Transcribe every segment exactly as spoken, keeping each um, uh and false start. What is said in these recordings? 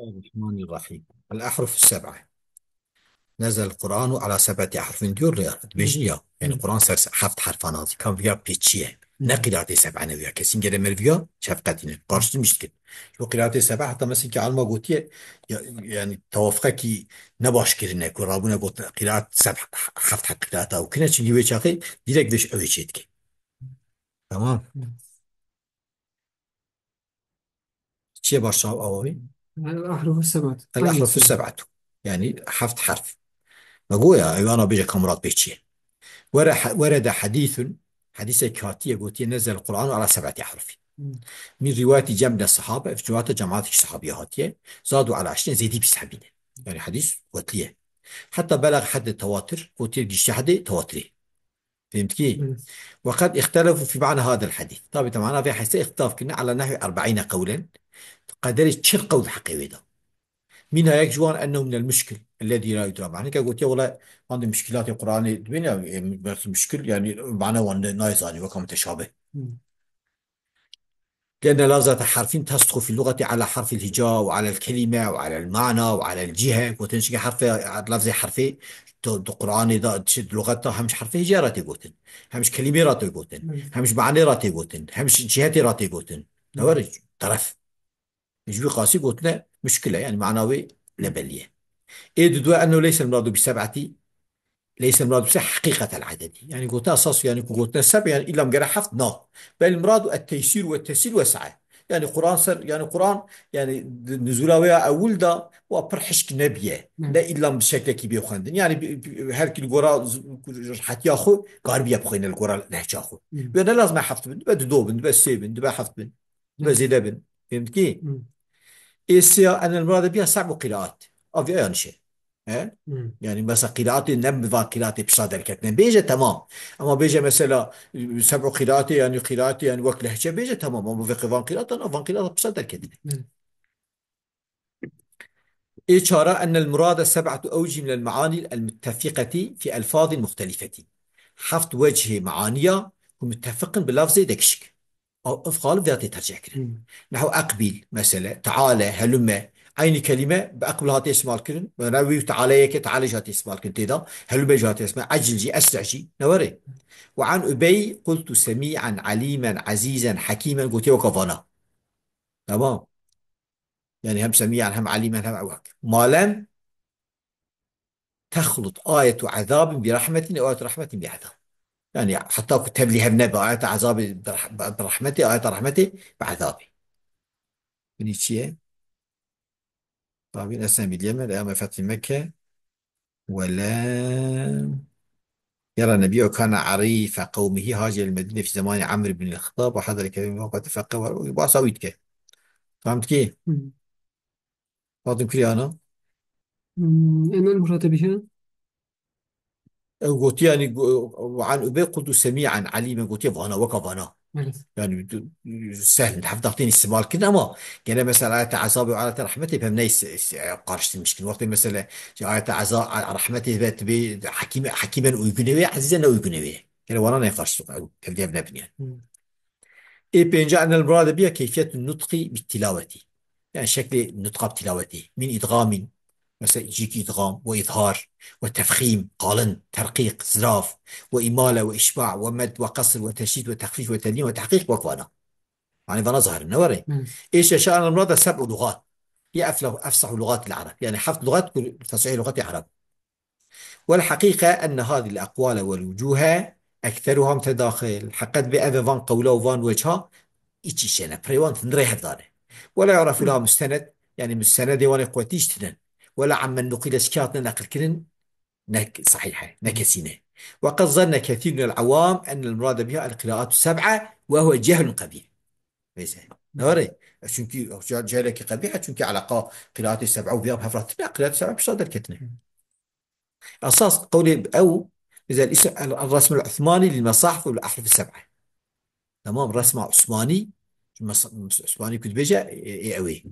الرحمن الرحيم. الأحرف السبعة. نزل القرآن على سبعة أحرف diyor ya, dibêjin ya. Yani Kur'an ser heft herfa nazil. Kam viya pêçiye. Ne qîratê seb'e ne viya. Kesin gere mer viya şefqetine. Karşıtmış ki. Bu qîratê seb'e hatta mesela ki alma gotiye, ya, yani tawafqa ki ne baş kirine. Ku rabune got qîrat seb'e, heft heft qîrata û kine çünkü wê çaxê direkt vêş ew ê çêdike. Tamam. Çiye başa awayî? El ahrufu sebat. El ahrufu seb'atu. Yani heft harf. Me goya, ewana bêje kamrat bê çiye. Were-, werede hadîthun, hadîsek hatiye gotiye, nezel Kur'anu ala seb'ati ahrufi. Hmm. Min rivayeti cem mine sahabe, ev rivayete cemaateki sahabiye hatiye, zadu ala eşrin, zêdî bîst hebîne. Yani hadîs wetliye. Hatta belag hedde tewatir, gotiye gişte hedde tewatirê. Fehmtkî? Evet. Ve qed ihtelefu fi ma'na hadel hadîs. Tabi, te mana vê hadîsê ihtilaf kirine ala nehwi erba'îne qewlen. Qederê çil qewl heqê wê de. Mîna yek ji wan ennehu minel muşkil, ellezî la yudra ma'na. Ke gotiye, wela, van di muşkîlatê Qur'anê dibên ya, e, belkî muşkil, yani, mana wan ne, nayê zanî, weka muteşabih. Hı. لأن لفظة حرف تصدق في اللغة على حرف الهجاء وعلى الكلمة وعلى المعنى وعلى الجهة. Gotin çike herfê, lafzê herfê, tu, tu Qur'anê da, çi, luxet da hem ji herfê hicê ra tê gotin, hem ji kelîmê ra tê gotin, Evet. hem ji manê ra tê gotin, hem ji cihetê ra tê gotin. Ne were? Teref. Ji vî qasî gotine muşkil e, yani mana wê ne belî ye. Ê didwe enno leyse muradu bi seb'etî, leyse muradu bi se heqîqetel adedî. Yani gote esas, yani ku gotine seb, yani illa gere heft na. Bel muradu et teysîr ve tesîl ve sae. Yani Kur'an ser, yani Kur'an, yani di-, nuzula wê ya ewil da wa pir hişk nebiye. Hı. Ne illa bi şeklekî bê xwendin. Yani bi, bi, her kî li gora z-, rihetiya xwe karibiye bixwîne li gora lehça xwe. Hı. Ve ne lazim e heft bin, dibe dido bin, dibe sê bin, dibe heft bin. Ve zêde bin. Fehmtkî? Hı. Ê siya enel murade biya seb'u qiraat. Avi yanlış e. He? Hı. Yani mesela qiraatê ne bi van qiraatê pişta derketine. Bêje temam. Ama bêje mesela, e, seb'u qiraatê yani qiraatê yani wek lehçe bêje temam. Ama vê van qiraatan, van qiraata pişta derketine. Hı. Ê çara enel murade seb'atu ewcî minel me'anî el muttefiqetî fi elfazin muxtelifetî. Heft wechê meaniya ku muttefiq in bi lafzê dekişik. Ev, ev xalib vê hatê tercih kirin. Hmm. Nehu eqbîl, mesele, teale, helümme. Eynî kelîme bi eqbil hatê îstîmal kirin. Mesela wî teale yeke teale jî hatê îstîmal kirin têda. Helümme jî hatê îstîmal. Ecil jî, esri jî. Ne were? Ve an Ubey qultu semî'an alîmen azîzen hekîmen gotiye weka vana. Tamam. Yani hem semî'an hem alîmen hem wek. Ma lem texlut ayetu azabin bi rahmetin ew ayetu rahmetin bi azab. Yani heta ku tevlî hev nebe ayeta azabê bi rah-, bi rahmetê, ayeta rahmetê bi azabê. Binî çi ye? Tabî nesne biliyeme, le ame fethî Mekke. Wele yara nebiye kana arife qewmihi hace el Medine fi zamanî Amr bin el Xittab ve hadere kevin ve qati fekke ve basa wî dike. Tamam dikî? Hı. Fatim Kiriyana. Hmm, enel murade biha. Ew gotiye, yani, go-, ve an Ubey qultu semî'an alîmen, gotiye vana, weka vana. Evet. Yani, du-, sehl, heft daxtên îstîmal kirin ama gene mesela ayete azabê û ayete rahmetê pem neyse, se-, karşıtmış kirin. Wextê mesela, işte, ayete aza-, a-, rahmetê ve tibê hekîme-, hekîmen uygune wê, ezîze ne uygune wê. Gene vana ne karşıt, ew, tevlî hev nebin yani. Hmm. Ê pênca enel murade biya keyfiyetun nutqi bit tilavetî. Yani şeklê nutqa bi tilavetî. Min idgamîn, mesela cîk idgam, ve izhar, ve tefxîm, qalin, terqîq, zirav, ve îmale, ve îşba, ve med, ve qesr, ve teşdîd, ve texfîf, ve telyin, ve tehqîq, wek vana. Yani vana zahir ne were? Hı. Ê şeşa enel murade seb'u lugat. Ya efla-, efsahu lugatil arab. Yani heft lugat ku fesihê lugatê arab. والحقيقة أن هذه الأقوال والوجوه أكثرها متداخل. Heqet bê ev van qewla û van wecha iç içe ne. Pirê wan tundrê hevdar e. ولا يعرف لها مستند, yani mustenedê wan ê qwetî jî tune. ولا عمن نقل, ez kê hatine neqil kirin, ne sahîh e, ne kesî ne. وقد ظن كثير من العوام أن المراد بها القراءات السبعة وهو جهل قبيح. Neyse. Ne were? E, çünkü ce-, cehlekî qebîh e, çünkü eleqa qiraatê seb'a û viya hevra tune, qiraatê seb'a pişta derketine. Esas qewlê ew, mesela, is-, el-, el-resmul Osmanî lil mesahif û lil ahruf seb'a. Tamam, resma Osmanî, mes-, Osmanî ku dibêje, e, e, ew ê.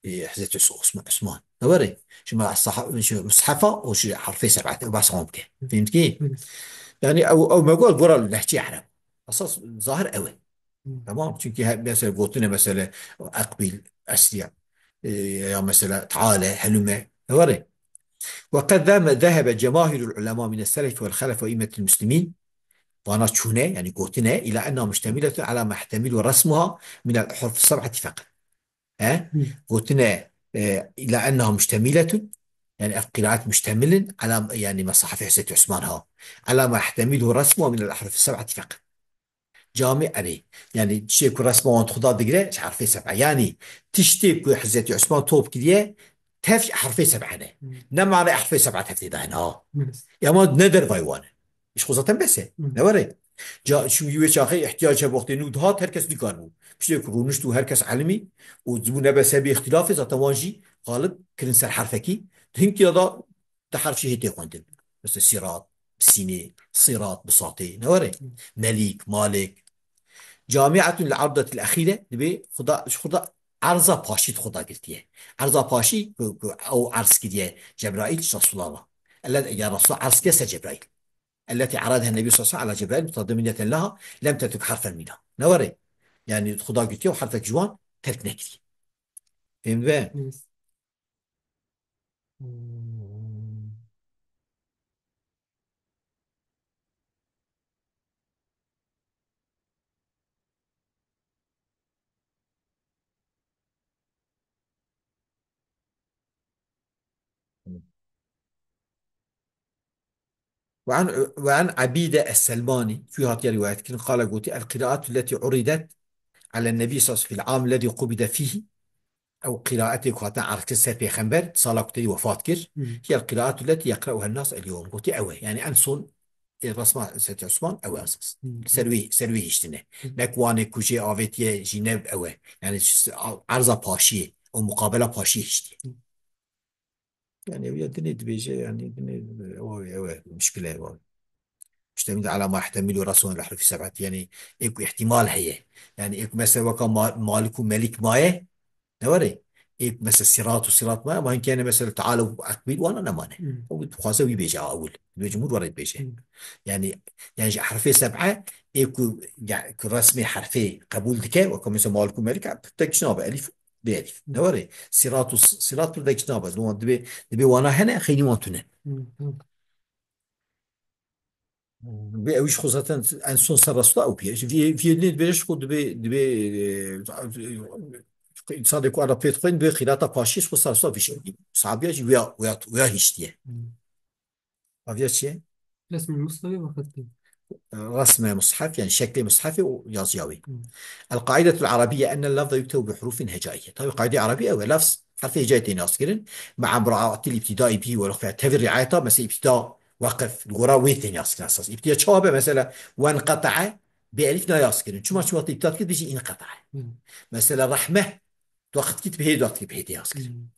E, Hezretî Os-, Osman, Osman. Ne were? Ji me saha-, ji mushefa û ji harfê seb'at, ew behsa wan bike. Fehmtkî? Hı. Yani ew, ew me got, gora lehçê Ereb. Esas zahir ew e. Hı. Tamam? Çünkü her, mesela gotine, mesela, ekbil, esliya. e, ya mesela تعال, هلم, ne were. وقد ذهب جماهير العلماء من السلف والخلف وأئمة المسلمين, vana çûne, yani gotine, إلى أنها مشتملة على ما يحتمله رسمها من الأحرف السبعة فقط. He? Gotine, e, إلى أنها مشتملة, yani ev qiraat muştemil in, ala, yani mesahifê Hezretî Osman ha. على ما يحتمله رسمها من الأحرف السبعة فقط. Camî erê. Yani tiştê ku resma wan xuda digire, ji herfê seb'e. Yani tiştê ku Hezretî Osman top kiriye, tev herfê seb'e ne. Ne mane herfê seb'e tev tê de hene ha. Ya ma ne dervay wan e. Ji xwe zaten bes e. Ne were. Ca, çünkü wê çaxê ihtiyac hebe wextê nû dihat, her kes nikar bû. Piştê ku rûnişt û her kes elimî û dibû nebe sebî îxtilafê, zaten wan jî xalib kirin ser herfekî. Hinkî ya da di herf jî hê tê xwendin. Mesela sîrat, bi sînê, sîrat, bi satê. Ne were. Melîk, malik. جامعة للعرضة الأخيرة, dibê xuda, ji xuda erza paşî di xuda girtiye. Erza paşî ku, ku ew erz kiriye Cebraîl ji Resûlullah. Ellet, ya Resûl erz kiriye ser Cebraîl. التي عرضها النبي صلى الله عليه وسلم على جبرائيل متضمنة لها لم تترك حرفا منها. Ne were. Yani xuda girtiye û herfek ji wan terk nekiriye. Fêm dibe? وعن، وعن عبيدة السلماني, wî hatiye rîwayet kirin, قال, gotî, القراءة التي عرضت على النبي صلى الله عليه وسلم في العام الذي قبض فيه, ew qiraetê ku hatin erdkirin ser pêxember, sala ku têdî wefat kir, هي القراءة التي يقرأها الناس اليوم. Gotî ew e. Yani en son, e, resma Hezretî Osman ew e esas. Ser wê, ser wê hiştine. Ne ku wanê ku jê avêtiye jî ne ew e. Yani s-, a-, erza paşiyê, o muqabela paşiyê hiştiye. Yani ew ya dinê dibêje, yani dinê, ew, ew, ew, muşkile ew. İşte min de على ما يحتمله رسمها من الأحرف السبعة. Yani ê ku ihtimal heye. Yani ê ku mesela weka ma-, malik û melik maye, ne were? Ê ku mesela sirat û sirat maye, ama hinkê ne mesela تعال û أقبل wana nemane. Ew dixwaze wî bêje a ewil. Dibê cumhur were dibêje. Yani, yani ji herfê seb'e ê ku, ya, ku resmê herfê qebûl dike, weka mesela malik û melik, tek jinabe elîf, bê elîf. Ne were? Sirat û s-, sirat pir tek jinabe. Dibê, dibê wana hene, xeynî wan tune. Vê ew jî xwe zaten en son ser rasta ew piye. Ji vê, vê nê dibêje ji xwe dibê, dibê, e, însanê ku ara pê dixwên dibê qîrata paşî ji xwe ser rasta vî şey. Sahabiya jî wya, wya, wya hiştiye. Aviya çi ye? Resmî Mustafê ve xettî. Resme mushaf, yani şeklê mushafê û yazıya wê. القاعدة العربية أن اللفظ يكتب بحروف هجائية. Tabii qaîde erebî ew e, lafz herfê hecayê tê naskirin. مع مراعاة الابتداء به والوقف. Tevî riayeta, mesela îbtida, weqif, li gora wê tê naskirin esas. Îbtida çawa be, mesela, wenqetae, bê elîf nayaskirin. Çima, çima wextê îbtida dikir, bijî înqetae. Mesela rehme, wextkî bi hê, wextkî bi hê tê naskirin.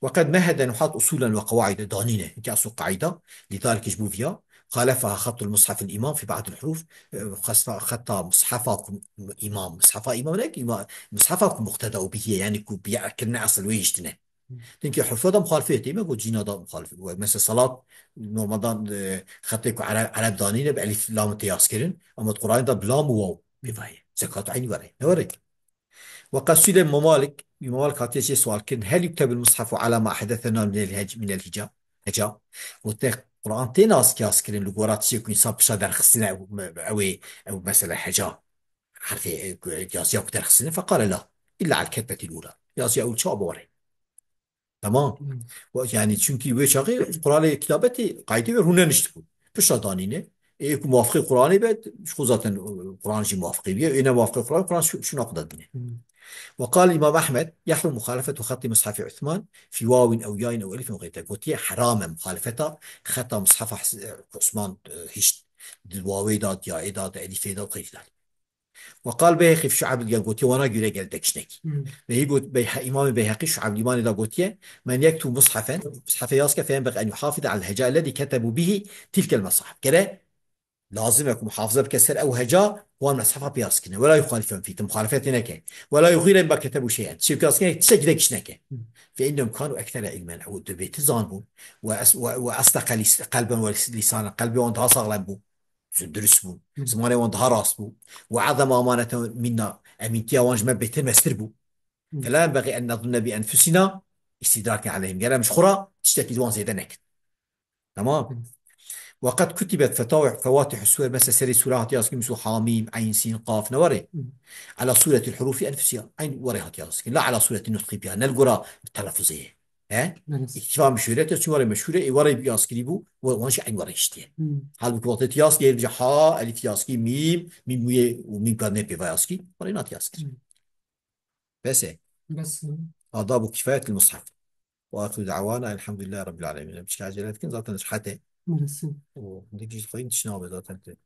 وقد مهد النحاة أصولا وقواعد, danîne, hinkî esl û qaîda, لذلك, ji bo viya, خالفها خط المصحف الإمام في بعض الحروف, e, xesta-, xeta mishefa ku îmam, mishefa îmam ne ki îmam, mishefa ku muqteda û bihiye, yani ku biya kirine esl wê hiştine. Hinkî hurfa da muxalifê tê, me got cîna da muxalifê. Mesela salat, normalda, e, xetê ku Ereb, Ereb danîne bi elîf lam tê yaz kirin, ama di Qur'anê da bi lam û waw pê ve ye. Zekat eynî were. Ne were? وقد سئل ممالك, Malik hatiye jê sual kirin, هل يكتب المصحف على ما أحدثناه من الهج-، من الهجا؟ Heca. Gote, Quran tê nas-, yaz kirin li gora tiştê ku însan pişta derxistine, ew, ew ê, ew mesela heca. Herfê, e, yaziya ku derxistine, فقال لا. إلا على الكتبة الأولى. Yaziya ewil çawa bi were. Tamam. Wa-, yani çünkü wê çaxê Qur'anê kitabetî qaydê wê rûnenişt bû. Pişta danîne. Ê ku muwafiqê Qur'anê be, ji xwe zaten, e, Qur'an jî muwafiqê bûye. Ê ne muwafiqê Qur'an, Qur'an şu, şuna xwe da dîne. وقال الإمام أحمد: يحرم مخالفة خط مصحف عثمان في واو أو ياء أو ألف أو غير ذلك. Gotiye, heram e muxalifeta xeta mishefa Hes-, Osman, e, hişt. Di wawê de, di yayê de, di elîfê de, xeyrî de. وقال البيهقي في شعب الإيمان, gotiye wana göre gel dekişnekî. Beyhî got, Beyhe-, Îmamê Beyheqî Şu'ab-ul-Îmanê de gotiye, من يكتب مصحفا, mishefe yaz ke, فينبغي أن يحافظ على الهجاء الذي كتبوا به تلك المصاحف. Gere lazim e ku muhafaza bike ser ew heca wan mishefa pê yaz kirine. ولا يخالفهم فيه, tu muxalefetê neke. ولا يغير مما كتبوا شيئا, tiştekî yaz kirine, tiştekî dekişneke. فإنهم كانوا أكثر علما, ew dibê ti zanbûn. وأص-، و-، وأصدق لس-، قلبا ولسانا, qelbê wan daha saxlem bû. Durust bûn. Zimanê wan daha rast bû. وأعظم أمانة منا, emîntiya wan ji me bêtir mestir bû. Hı. Fela yenbexî en nezunne bi enfusina istidrakên aleyhim. Gere em ji xwe re tiştekî ji wan zêde nekin. Tamam. Hı. Ve qed kutibet fetawi-, fewatih suwer, mesela serê sûre hatiye yazkirin, mislu hamîm, eyn, sîn, qaf, ne warê? Hı. Ala sûretil hurufi enfusiha. Eyn warê hatiye yazkirin. La ala sûretil nutqi biha. Ne li gora telafuzê ye. He? Belê. Îktifa meşhûriyet, çi warê meşhûr e, ê warê yazkirî bû, we-, wan jî eyn warê hiştiye. Hı. Halbuki wextê tu yazkî, hêl bije ha, elîf yazkî, mîm, mîm wê û mîm ka ne pêva yazkî, warê nat yazkir. Hı. Bes e. Bes e. Adab û kifayetil mushaf. Ve ahiru da'wana elhamdülillahi rabbil alemin. Em çika acele dikin, zaten ji hete. Mersi. Û hindek jî xweyî tişt nabe zaten tu.